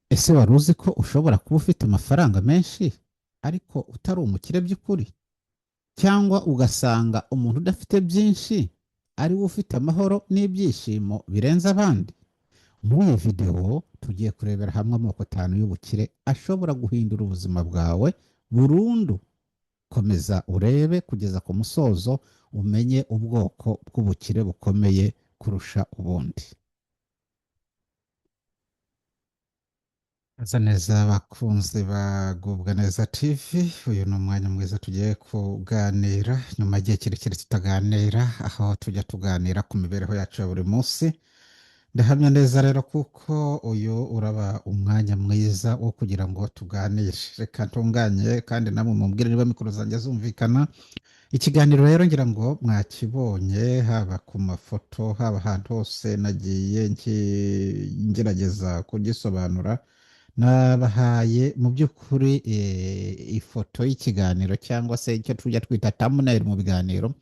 Ese wari uzi ko ushobora kuba ufite amafaranga menshi ariko utari umukire by'ukuri? Cyangwa ugasanga umuntu udafite byinshi ari we ufite amahoro n'ibyishimo birenze abandi? Muri iyi videwo tugiye kurebera hamwe amoko atanu y'ubukire ashobora guhindura ubuzima bwawe burundu. Komeza urebe kugeza ku musozo umenye ubwoko bw'ubukire bukomeye kurusha ubundi. Neza neza bakunzi bagubwa neza TV, uyu ni umwanya mwiza tugiye kuganira nyuma y'igihe kirekire tutaganira, aho tujya tuganira ku mibereho yacu ya buri munsi. Ndahamya neza rero kuko uyu uraba umwanya mwiza wo kugira ngo tuganire. Reka ntunganye kandi namwe mumbwire niba mikoro zanjye zumvikana. Ikiganiro rero ngira ngo mwakibonye haba ku mafoto, haba ahantu hose nagiye ngerageza kugisobanura. Nabahaye mu by'ukuri ifoto y'ikiganiro cyangwa se icyo tujya twita thumbnail mu biganiro.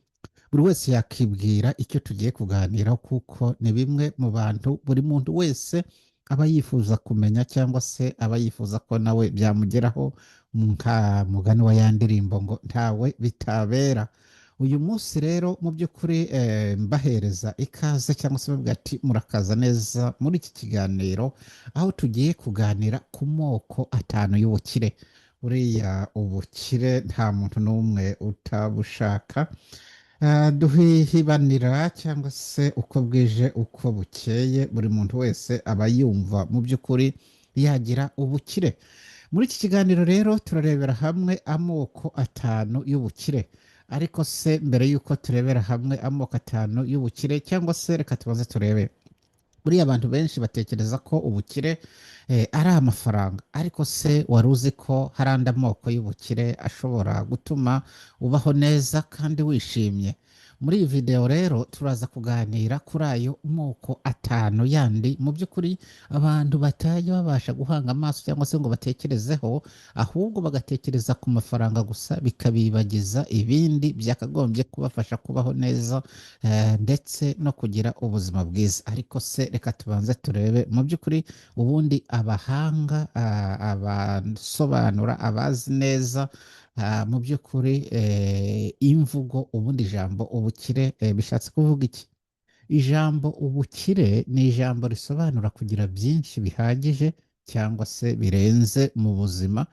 Buri wese yakibwira icyo tugiye kuganiraho kuko ni bimwe mu bantu buri muntu wese aba yifuza kumenya cyangwa se aba yifuza ko nawe byamugeraho, nka mugani wa ya ndirimbo ngo ntawe bitabera. Uyu munsi rero mu by'ukuri mbahereza ikaze cyangwa se bavuga ati murakaza neza muri iki kiganiro, aho tugiye kuganira ku moko atanu y'ubukire. Buriya ubukire nta muntu n'umwe utabushaka. Duhihibanira cyangwa se uko bwije uko bukeye buri muntu wese aba yumva mu by'ukuri yagira ubukire. Muri iki kiganiro rero turarebera hamwe amoko atanu y'ubukire. Ariko se mbere y'uko turebera hamwe amoko atanu y'ubukire, cyangwa se reka tubanze turebe, buriya abantu benshi batekereza ko ubukire ari amafaranga, ariko se wari uzi ko hari andi amoko y'ubukire ashobora gutuma ubaho neza kandi wishimye? Muri iyi videwo rero turaza kuganira kuri ayo moko atanu yandi mu by'ukuri abantu batajya babasha guhanga amaso cyangwa se ngo batekerezeho, ahubwo bagatekereza ku mafaranga gusa bikabibagiza ibindi byakagombye kubafasha kubaho neza, ndetse no kugira ubuzima bwiza. Ariko se reka tubanze turebe mu by'ukuri ubundi abahanga, abasobanura, abazi neza, mu by'ukuri imvugo ubundi ijambo ubukire bishatse kuvuga iki? Ijambo ubukire ni ijambo risobanura kugira byinshi bihagije cyangwa se birenze mu buzima,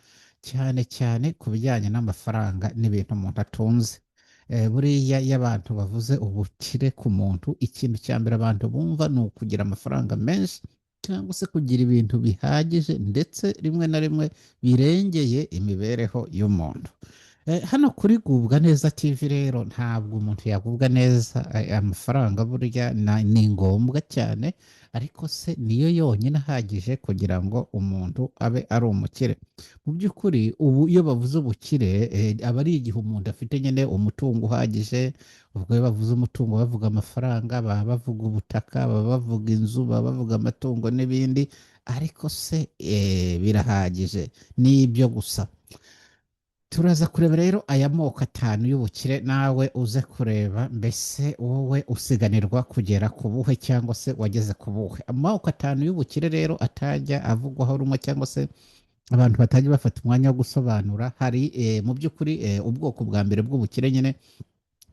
cyane cyane ku bijyanye n'amafaranga n'ibintu umuntu atunze. Buriya iyo abantu bavuze ubukire ku muntu, ikintu cya mbere abantu bumva ni ukugira amafaranga menshi cyangwa se kugira ibintu bihagije ndetse rimwe na rimwe birengeye imibereho y'umuntu. Hano kuri Gubwa Neza TV rero ntabwo umuntu yagubwa neza, amafaranga burya ni ngombwa cyane, ariko se niyo yonyine ahagije kugira ngo umuntu abe ari umukire? Mu by'ukuri ubu iyo bavuze ubukire, aba ari igihe umuntu afite nyine umutungo uhagije. Ubwo iyo bavuze umutungo bavuga amafaranga, baba bavuga ubutaka, baba bavuga inzu, baba bavuga amatungo n'ibindi, ariko se birahagije? Ni ibyo gusa? Turaza kureba rero aya moko atanu y'ubukire, nawe uze kureba mbese wowe usiganirwa kugera ku buhe cyangwa se wageze ku buhe. Amoko atanu y'ubukire rero atajya avugwaho rumwe cyangwa se abantu batajya bafata umwanya wo gusobanura. Hari mu by'ukuri ubwoko bwa mbere bw'ubukire nyine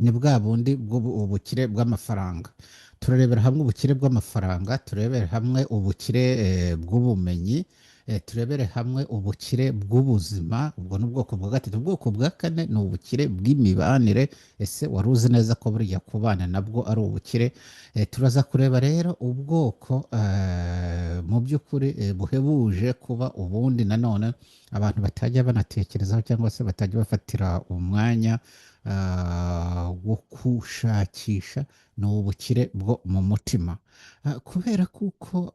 ni bwa bundi bw'ubukire bw'amafaranga. Turarebera hamwe ubukire bw'amafaranga, turebere hamwe ubukire bw'ubumenyi, turebere hamwe ubukire bw'ubuzima. Ubwo ni ubwoko bwa gatatu. Ubwoko bwa kane ni ubukire bw'imibanire. Ese wari uzi neza ko buriya kubana nabwo ari ubukire? Turaza kureba rero ubwoko mu by'ukuri buhebuje kuba ubundi nanone abantu batajya banatekerezaho cyangwa se batajya bafatira umwanya wo gushakisha, ni ubukire bwo mu mutima. Kubera kuko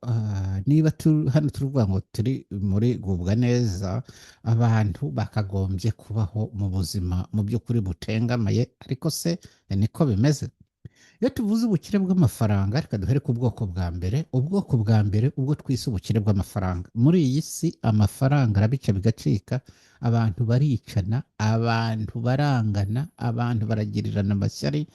niba hano tuvuga ngo turi muri Gubwa Neza, abantu bakagombye kubaho mu buzima mu by'ukuri butengamaye, ariko se niko bimeze? Iyo tuvuze ubukire bw'amafaranga, reka duhere ku bwoko bwa mbere. Ubwoko bwa mbere ubwo twise ubukire bw'amafaranga. Muri iyi si amafaranga arabica bigacika, abantu baricana, abantu barangana, abantu baragirirana amashyari,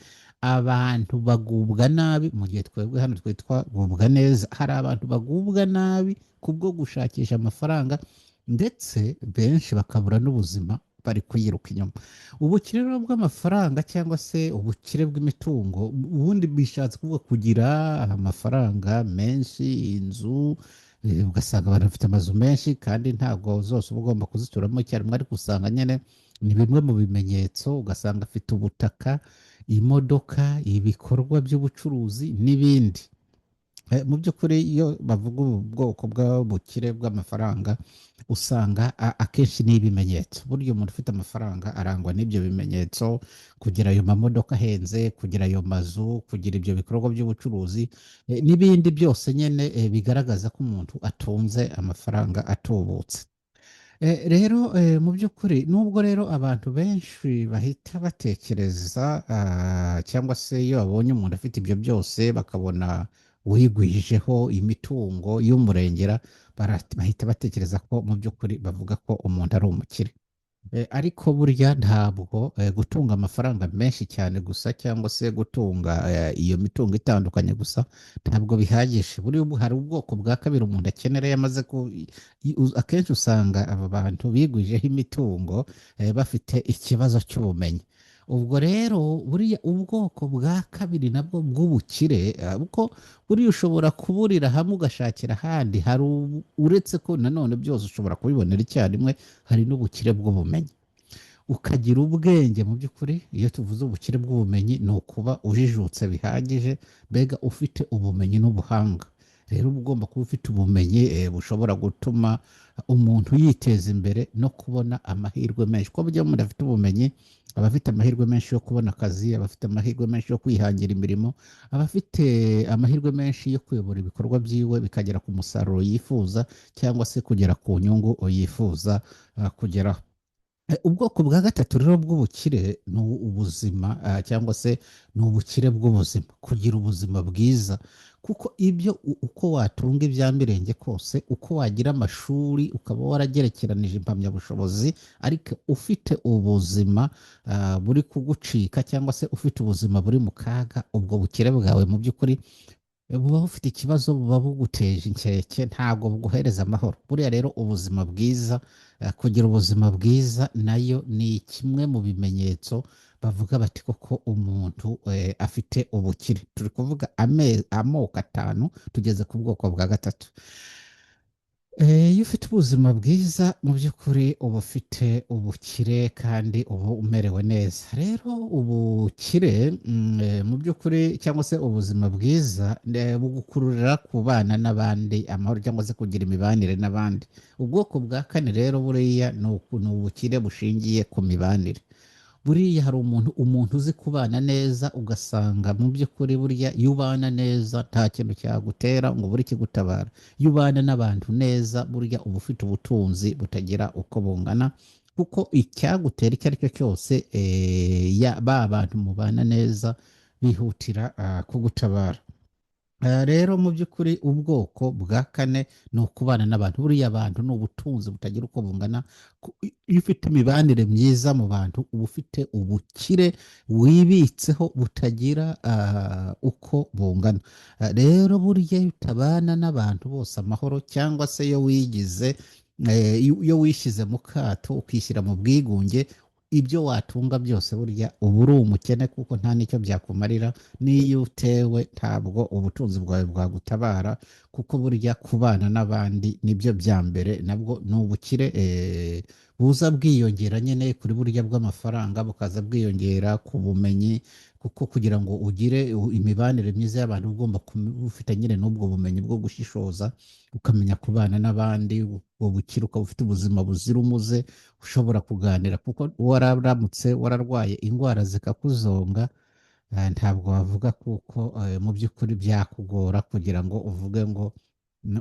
Abantu bagubwa nabi mu gihe twebwe hano twitwa gubwa neza. Hari abantu bagubwa nabi kubwo gushakisha amafaranga, ndetse benshi bakabura n'ubuzima bari kuyiruka inyuma. Ubukire rero bw'amafaranga cyangwa se ubukire bw'imitungo, ubundi bishatse kuvuga kugira amafaranga menshi, inzu, ugasanga abantu bafite amazu menshi kandi ntabwo zose uba ugomba kuzituramo icyarimwe, ariko usanga nyine ni bimwe mu bimenyetso. Ugasanga afite ubutaka, imodoka, ibikorwa by'ubucuruzi n'ibindi. Mu by'ukuri iyo bavuga ubu bwoko bw'ubukire bw'amafaranga, usanga akenshi ni ibimenyetso. Burya umuntu ufite amafaranga arangwa n'ibyo bimenyetso: kugira ayo mamodoka ahenze, kugira ayo mazu, kugira ibyo bikorwa by'ubucuruzi, n'ibindi byose nyine, bigaragaza ko umuntu atunze amafaranga atubutse. Rero mu by'ukuri, nubwo rero abantu benshi bahita batekereza, cyangwa se iyo babonye umuntu afite ibyo byose bakabona wigwijeho imitungo y'umurengera, bahita batekereza ko mu by'ukuri bavuga ko umuntu ari umukire. Ariko burya ntabwo gutunga amafaranga menshi cyane gusa cyangwa se gutunga iyo mitungo itandukanye gusa ntabwo bihagije. Buriya ubu hari ubwoko bwa kabiri umuntu akenera iyo amaze ku akenshi usanga aba bantu bigwijeho imitungo bafite ikibazo cy'ubumenyi. Ubwo rero buriya ubwoko bwa kabiri nabwo bw'ubukire, kuko buriya ushobora kuburira hamwe ugashakira ahandi, hari uretse ko nanone byose ushobora kubibonera icyarimwe, hari n'ubukire bw'ubumenyi, ukagira ubwenge. Mu by'ukuri iyo tuvuze ubukire bw'ubumenyi, ni ukuba ujijutse bihagije, mbega ufite ubumenyi n'ubuhanga. Rero uba ugomba kuba ufite ubumenyi bushobora gutuma umuntu yiteza imbere no kubona amahirwe menshi, kuko burya umuntu afite ubumenyi aba afite amahirwe menshi yo kubona akazi, aba afite amahirwe menshi yo kwihangira imirimo, aba afite amahirwe menshi yo kuyobora ibikorwa byiwe bikagera ku musaruro yifuza cyangwa se kugera ku nyungu yifuza kugeraho. Ubwoko bwa gatatu rero bw'ubukire ni ubuzima, cyangwa se ni ubukire bw'ubuzima, kugira ubuzima bwiza. Kuko ibyo uko watunga ibya mirenge kose, uko wagira amashuri ukaba waragerekeranije impamyabushobozi, ariko ufite ubuzima buri kugucika cyangwa se ufite ubuzima buri mu kaga, ubwo bukire bwawe mu by'ukuri buba bufite ikibazo, buba buguteje inkeke, ntabwo buguhereza amahoro. Buriya rero ubuzima bwiza, kugira ubuzima bwiza nayo ni kimwe mu bimenyetso bavuga bati koko umuntu afite ubukire. Turi kuvuga amoko atanu, tugeze ku bwoko bwa gatatu. Iyo ufite ubuzima bwiza, mu by'ukuri uba ufite ubukire kandi uba umerewe neza. Rero ubukire, mu by'ukuri cyangwa se ubuzima bwiza, bugukururira kubana n'abandi amahoro cyangwa se kugira imibanire n'abandi. Ubwoko bwa kane rero buriya ni ubukire bushingiye ku mibanire. Buriya hari umuntu uzi kubana neza, ugasanga mu by'ukuri burya iyo ubana neza nta kintu cyagutera ngo ubure ikigutabara. Iyo ubana n'abantu neza, burya uba ufite ubutunzi butagira uko bungana, kuko icyagutera icyo ari cyo cyose, ba bantu mubana neza bihutira kugutabara. Rero mu by'ukuri ubwoko bwa kane ni ukubana n'abantu. Buriya abantu ni ubutunzi butagira uko bungana. Iyo ufite imibanire myiza mu bantu, uba ufite ubukire wibitseho butagira uko bungana. Rero burya iyo utabana n'abantu bose amahoro, cyangwa se iyo wigize, iyo wishyize mu kato ukishyira mu bwigunge, ibyo watunga byose burya uba uri umukene, kuko nta n'icyo byakumarira. N'iyo utewe ntabwo ubutunzi bwawe bwagutabara, kuko burya kubana n'abandi nibyo bya mbere, nabwo ni ubukire buza bwiyongera nyine kuri burya bw'amafaranga, bukaza bwiyongera ku bumenyi, kuko kugira ngo ugire imibanire myiza y'abantu ugomba kuba ufite nyine n'ubwo bumenyi bwo gushishoza, ukamenya kubana n'abandi. Ubwo bukire ukaba ufite ubuzima buzira umuze, ushobora kuganira, kuko waramutse wararwaye indwara zikakuzonga, ntabwo wavuga, kuko mu by'ukuri byakugora kugira ngo uvuge ngo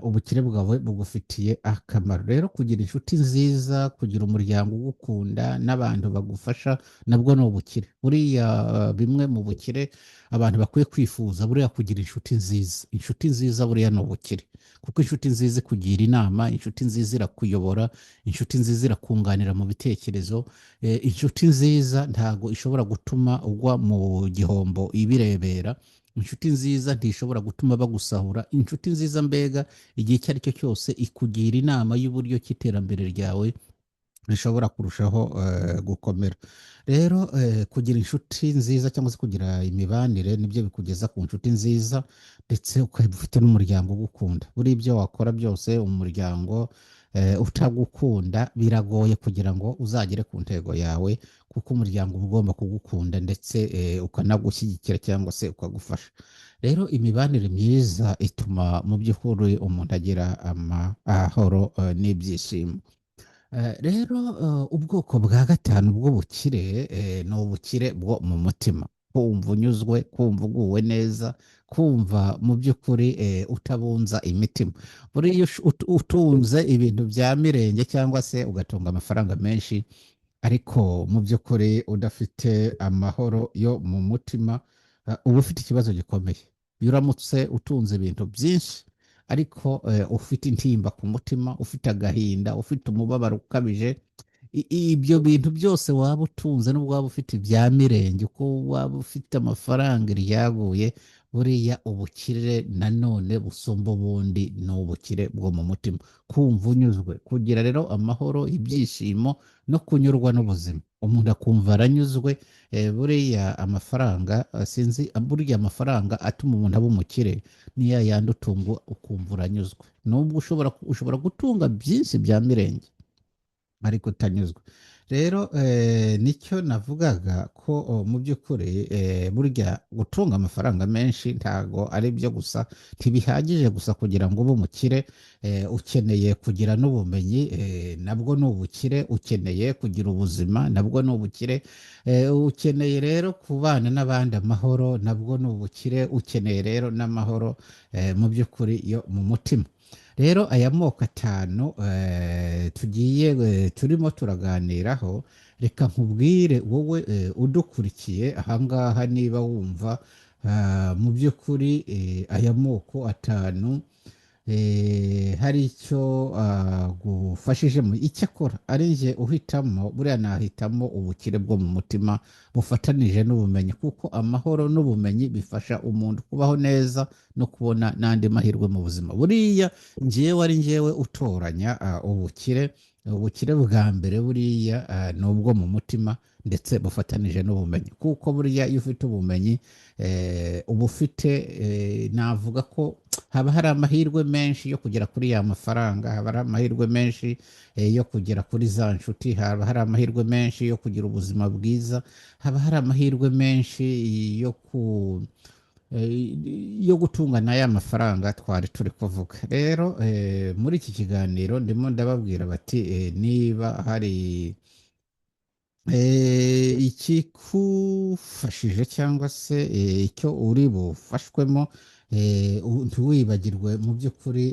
Ubukire bwawe bugufitiye akamaro. Rero kugira inshuti nziza, kugira umuryango ugukunda n'abantu bagufasha, nabwo ni ubukire. Buriya bimwe mu bukire abantu bakwiye kwifuza, buriya kugira inshuti nziza. Inshuti nziza buriya ni ubukire, kuko inshuti nziza ikugira inama, inshuti nziza irakuyobora, inshuti nziza irakunganira mu bitekerezo. Inshuti nziza ntago ishobora gutuma ugwa mu gihombo ibirebera. Inshuti nziza ntishobora gutuma bagusahura. Inshuti nziza mbega igihe icyo ari cyo cyose ikugira inama y'uburyo ki iterambere ryawe rishobora kurushaho gukomera. Rero kugira inshuti nziza cyangwa se kugira imibanire nibyo bikugeza ku nshuti nziza, ndetse ukaba ufite n'umuryango ugukunda. Buri ibyo wakora byose umuryango utagukunda biragoye kugira ngo uzagere ku ntego yawe, kuko umuryango uba ugomba kugukunda ndetse ukanagushyigikira cyangwa se ukagufasha. Rero imibanire myiza ituma mu by'ukuri umuntu agira amahoro n'ibyishimo. Rero ubwoko bwa gatanu bw'ubukire ni ubukire bwo mu mutima, kumva unyuzwe, kumva uguwe neza, kumva mu by'ukuri utabunza imitima. Buriya iyo utunze ibintu bya mirenge cyangwa se ugatunga amafaranga menshi, ariko mu by'ukuri udafite amahoro yo mu mutima, uba ufite ikibazo gikomeye. Iyo uramutse utunze ibintu byinshi ariko ufite intimba ku mutima, ufite agahinda, ufite umubabaro ukabije, ibyo bintu byose waba utunze, n'ubwo waba ufite ibya mirenge, uko waba ufite amafaranga iryaguye, buriya ubukire nanone busumba ubundi ni ubukire bwo mu mutima, kumva unyuzwe, kugira rero amahoro, ibyishimo no kunyurwa n'ubuzima, umuntu akumva aranyuzwe. Buriya amafaranga, sinzi, burya amafaranga atuma umuntu aba umukire ni ya yandi utunga ukumva uranyuzwe, nubwo ushobora gutunga byinshi bya mirenge ariko utanyuzwe. Rero nicyo navugaga ko mu by'ukuri burya gutunga amafaranga menshi ntago ari byo gusa, ntibihagije gusa kugira ngo ube umukire. Ukeneye kugira n'ubumenyi, nabwo ni ubukire. Ukeneye kugira ubuzima, nabwo ni ubukire. Ukeneye rero kubana n'abandi amahoro, nabwo ni ubukire. Ukeneye rero n'amahoro mu by'ukuri yo mu mutima. Rero aya moko atanu tugiye turimo turaganiraho, reka nkubwire wowe udukurikiye ahangaha, niba wumva mu by'ukuri aya moko atanu hari icyo agufashijemo. Icyakora ari njye uhitamo, buriya nahitamo ubukire bwo mu mutima bufatanije n'ubumenyi, kuko amahoro n'ubumenyi bifasha umuntu kubaho neza no kubona n'andi mahirwe mu buzima. Buriya njyewe ari njyewe utoranya ubukire, ubukire bwa mbere buriya ni ubwo mu mutima ndetse bufatanije n'ubumenyi, kuko buriya iyo ufite ubumenyi uba ufite navuga ko haba hari amahirwe menshi yo kugera kuri ya mafaranga, haba hari amahirwe menshi yo kugera kuri za nshuti, haba hari amahirwe menshi yo kugira ubuzima bwiza, haba hari amahirwe menshi yo gutunga n'aya mafaranga twari turi kuvuga. Rero muri iki kiganiro ndimo ndababwira bati niba hari ikikufashije cyangwa se icyo uri bufashwemo, ntiwibagirwe mu by'ukuri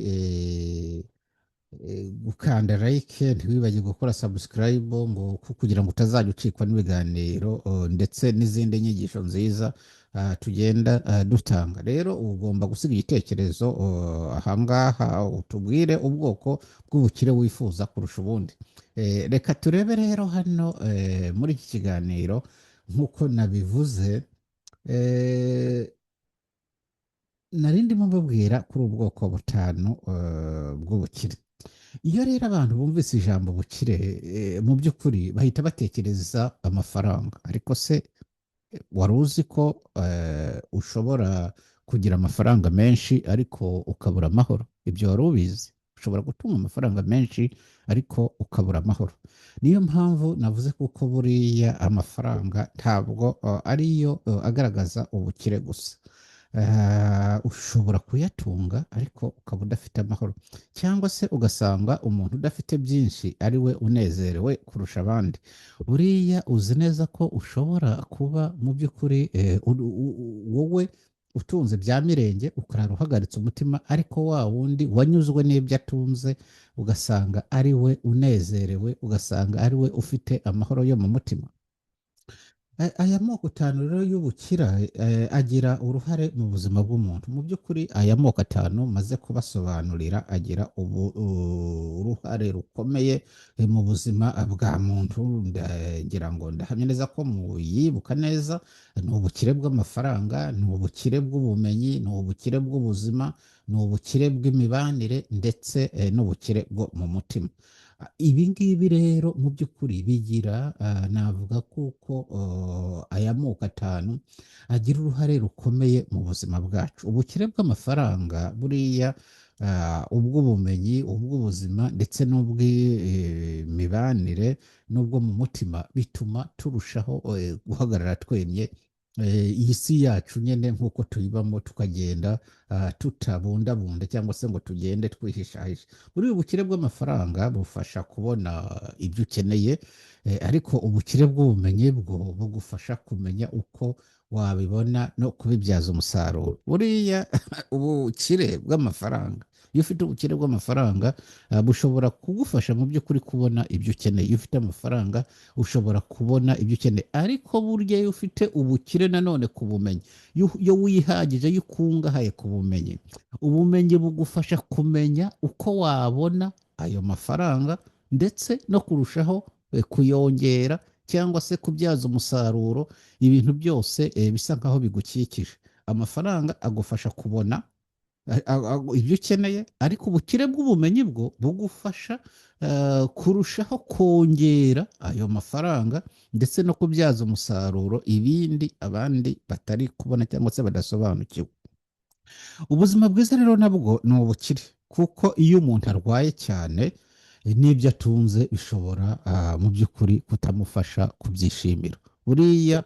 gukanda like, ntiwibagirwe gukora subscribe ngo kugira ngo utazajya ucikwa n'ibiganiro ndetse n'izindi nyigisho nziza tugenda dutanga. Rero ugomba gusiga igitekerezo ahangaha, utubwire ubwoko bw'ubukire wifuza kurusha ubundi. Reka turebe rero hano muri iki kiganiro, nk'uko nabivuze, nari ndimo mbabwira kuri ubwoko butanu bw'ubukire. Iyo rero abantu bumvise ijambo ubukire, mu by'ukuri bahita batekereza amafaranga. Ariko se wari uzi ko ushobora kugira amafaranga menshi ariko ukabura amahoro? Ibyo wari ubizi? Ushobora gutunga amafaranga menshi ariko ukabura amahoro. Niyo mpamvu navuze kuko buriya amafaranga ntabwo ariyo agaragaza ubukire gusa. Ushobora kuyatunga ariko ukaba udafite amahoro, cyangwa se ugasanga umuntu udafite byinshi ari we unezerewe kurusha abandi. Buriya uzi neza ko ushobora kuba mu by'ukuri wowe Utunze bya mirenge ukarara uhagaritse umutima, ariko wa wundi wanyuzwe n'ibyo atunze ugasanga ari we unezerewe, ugasanga ari we ufite amahoro yo mu mutima. Aya moko atanu rero y'ubukira agira uruhare mu buzima bw'umuntu. Mu by'ukuri aya moko atanu maze kubasobanurira agira uruhare rukomeye mu buzima bwa muntu. Ndagira ngo ndahamya neza ko muyibuka neza. Ni ubukire bw'amafaranga, ni ubukire bw'ubumenyi, ni ubukire bw'ubuzima, ni ubukire bw'imibanire, ndetse n'ubukire bwo mu mutima. Ibi ngibi rero mu by'ukuri bigira, navuga kuko aya moko atanu agira uruhare rukomeye mu buzima bwacu. Ubukire bw'amafaranga buriya, ubw'ubumenyi, ubw'ubuzima, ndetse n'ubw'imibanire n'ubwo mu mutima, bituma turushaho guhagarara twemye iyi si yacu nyine nk'uko tuyibamo, tukagenda tutabundabunda cyangwa se ngo tugende twihishahisha. Buriya ubukire bw'amafaranga bufasha kubona ibyo ukeneye, ariko ubukire bw'ubumenyi bwo bugufasha kumenya uko wabibona no kubibyaza umusaruro. Buriya ubukire bw'amafaranga, iyo ufite ubukire bw'amafaranga, bushobora kugufasha mu by'ukuri kubona ibyo ukeneye. Iyo ufite amafaranga ushobora kubona ibyo ukeneye, ariko burya iyo ufite ubukire nanone ku bumenyi, iyo wihagije, iyo ukungahaye ku bumenyi, ubumenyi bugufasha kumenya uko wabona ayo mafaranga, ndetse no kurushaho kuyongera cyangwa se kubyaza umusaruro ibintu byose bisa nkaho bigukikije. Amafaranga agufasha kubona ibyo ukeneye, ariko ubukire bw'ubumenyi bwo bugufasha kurushaho kongera ayo mafaranga, ndetse no kubyaza umusaruro ibindi abandi batari kubona cyangwa se badasobanukiwe. Ubuzima bwiza rero nabwo ni ubukire, kuko iyo umuntu arwaye cyane, n'ibyo atunze bishobora mu by'ukuri kutamufasha kubyishimira. Buriya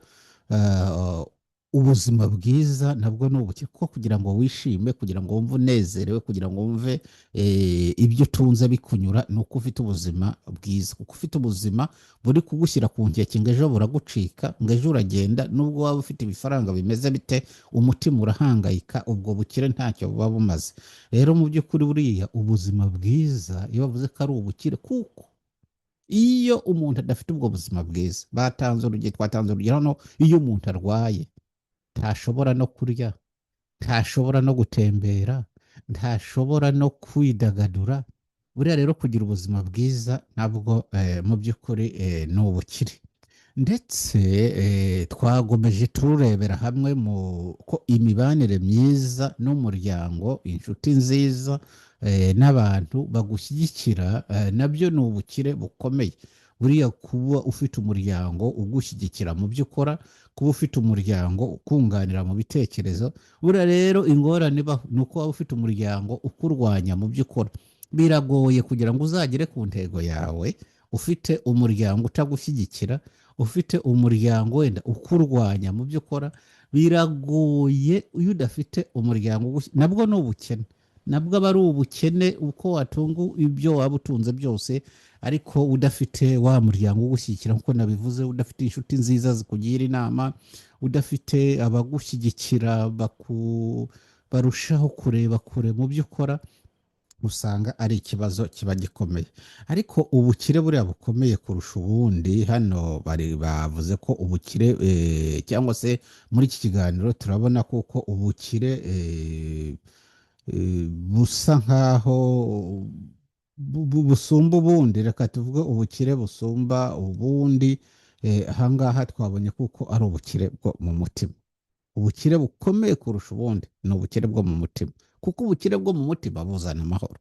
ubuzima bwiza nabwo ni ubukire, kuko kugira ngo wishime, kugira ngo wumve unezerewe, kugira ngo wumve ibyo utunze bikunyura, ni uko ufite ubuzima bwiza. Kuko ufite ubuzima buri kugushyira ku nkeke ngo ejo buragucika, ngo ejo uragenda, nubwo waba ufite ibifaranga bimeze bite, umutima urahangayika, ubwo bukire ntacyo buba bumaze. Rero mu by'ukuri buriya ubuzima bwiza iyo bavuze ko ari ubukire, kuko iyo umuntu adafite ubwo buzima bwiza, batanze urugero, twatanze urugero hano, iyo umuntu arwaye ntashobora no kurya, ntashobora no gutembera, ntashobora no kwidagadura. Buriya rero kugira ubuzima bwiza nabwo mu by'ukuri ni ubukire. Ndetse twagomeje turebera hamwe mu ko imibanire myiza n'umuryango, inshuti nziza, n'abantu bagushyigikira, nabyo ni ubukire bukomeye. Buriya kuba ufite umuryango ugushyigikira mu byo ukora, kuba ufite umuryango ukunganira mu bitekerezo. Buriya rero ingorane ibaho ni uko waba ufite umuryango ukurwanya mu byo ukora. Biragoye kugira ngo uzagere ku ntego yawe ufite umuryango utagushyigikira, ufite umuryango wenda ukurwanya mu byo ukora. Biragoye iyo udafite umuryango, nabwo ni ubukene, nabwo aba ari ubukene. Uko watunga ibyo waba utunze byose, ariko udafite wa muryango ugushyigikira nk'uko nabivuze, udafite inshuti nziza zikugira inama, udafite abagushyigikira barushaho kureba kure mu byo ukora, usanga ari ikibazo kiba gikomeye. Ariko ubukire buriya bukomeye kurusha ubundi, hano bari bavuze ko ubukire, cyangwa se muri iki kiganiro turabona kuko ubukire busa nkaho busumba ubundi. Reka tuvuge ubukire busumba ubundi, ahangaha twabonye kuko ari ubukire bwo mu mutima. Ubukire bukomeye kurusha ubundi ni ubukire bwo mu mutima, kuko ubukire bwo mu mutima buzana amahoro.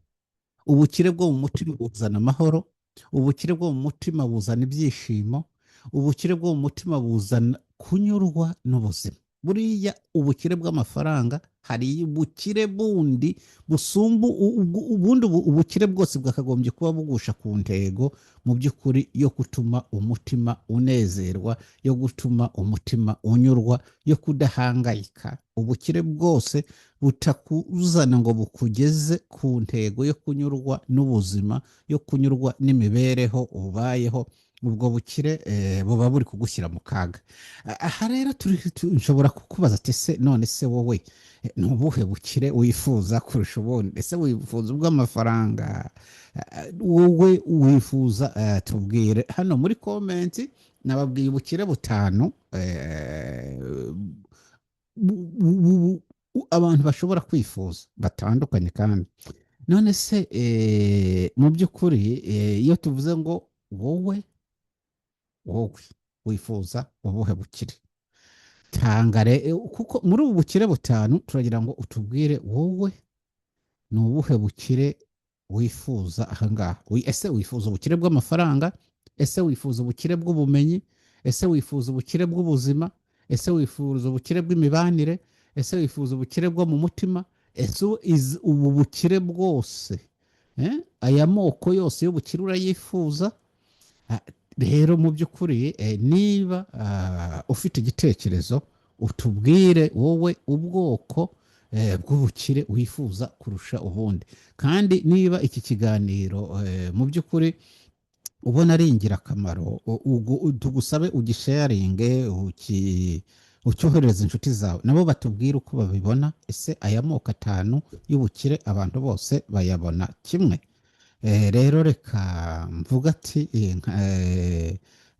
Ubukire bwo mu mutima buzana amahoro, ubukire bwo mu mutima buzana ibyishimo, ubukire bwo mu mutima buzana kunyurwa n'ubuzima. Buriya ubukire bw'amafaranga, hari ubukire bundi busumba ubundi. Ubukire bwose bwakagombye kuba bugusha ku ntego mu by'ukuri yo gutuma umutima unezerwa, yo gutuma umutima unyurwa, yo kudahangayika. Ubukire bwose butakuzana ngo bukugeze ku ntego yo kunyurwa n'ubuzima, yo kunyurwa n'imibereho ubayeho. Ubwo bukire buba buri kugushyira mu kaga. Aha rero nshobora kukubaza ati: "Ese none se wowe ni ubuhe bukire wifuza kurusha ubundi? Ese wifuza ubw'amafaranga? Wowe wifuza?" Tubwire hano muri comment. Nababwiye ubukire butanu abantu bashobora kwifuza batandukanye. Kandi none se mu by'ukuri iyo tuvuze ngo wowe wifuza ubuhe bukire, tanga kuko muri ubu bukire butanu turagira ngo utubwire wowe ni ubuhe bukire wifuza ahangaha. Ese wifuza ubukire bw'amafaranga? Ese wifuza ubukire bw'ubumenyi? Ese wifuza ubukire bw'ubuzima? Ese wifuza ubukire bw'imibanire? Ese wifuza ubukire bwo mu mutima? Ese ubu bukire bwose, aya moko yose y'ubukire urayifuza? Rero mu by'ukuri niba ufite igitekerezo, utubwire wowe ubwoko bw'ubukire wifuza kurusha ubundi. Kandi niba iki kiganiro mu by'ukuri ubona ari ingirakamaro, tugusabe ugisharinge, ucyoherereze inshuti zawe, nabo batubwire uko babibona. Ese aya moko atanu y'ubukire abantu bose bayabona kimwe? Rero reka mvuga ati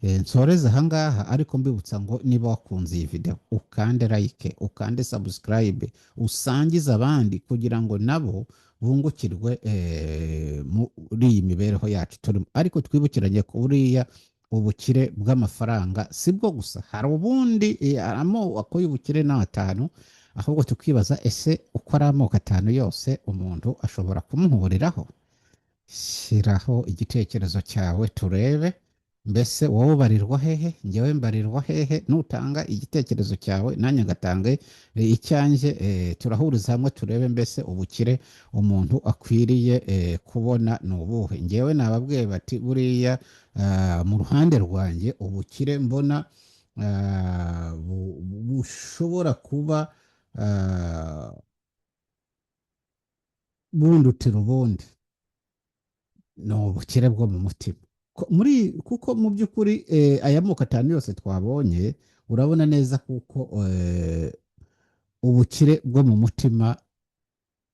nsoreze ahangaha, ariko mbibutsa ngo niba wakunze iyi video, ukande like, ukande subscribe, usangize abandi kugira ngo nabo bungukirwe muri iyi mibereho yacu turimo. Ariko twibukiranye ko buriya ubukire bw'amafaranga si bwo gusa, hari ubundi. Amoko y'ubukire ni atanu, ahubwo tukibaza: ese uko ari amoko atanu yose umuntu ashobora kumuhuriraho? Shyiraho igitekerezo cyawe turebe. Mbese wowe ubarirwa hehe? Njyewe mbarirwa hehe? Nutanga igitekerezo cyawe, nanjye ngatanga icyanjye, turahuriza hamwe turebe mbese ubukire umuntu akwiriye kubona ni ubuhe. Njyewe nababwiye bati buriya mu ruhande rwanjye ubukire mbona bushobora kuba bundutira ubundi ni ubukire bwo mu mutima. Muri kuko mu by'ukuri aya moko atanu yose twabonye, urabona neza kuko ubukire bwo mu mutima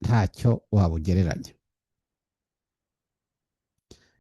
ntacyo wabugereranya.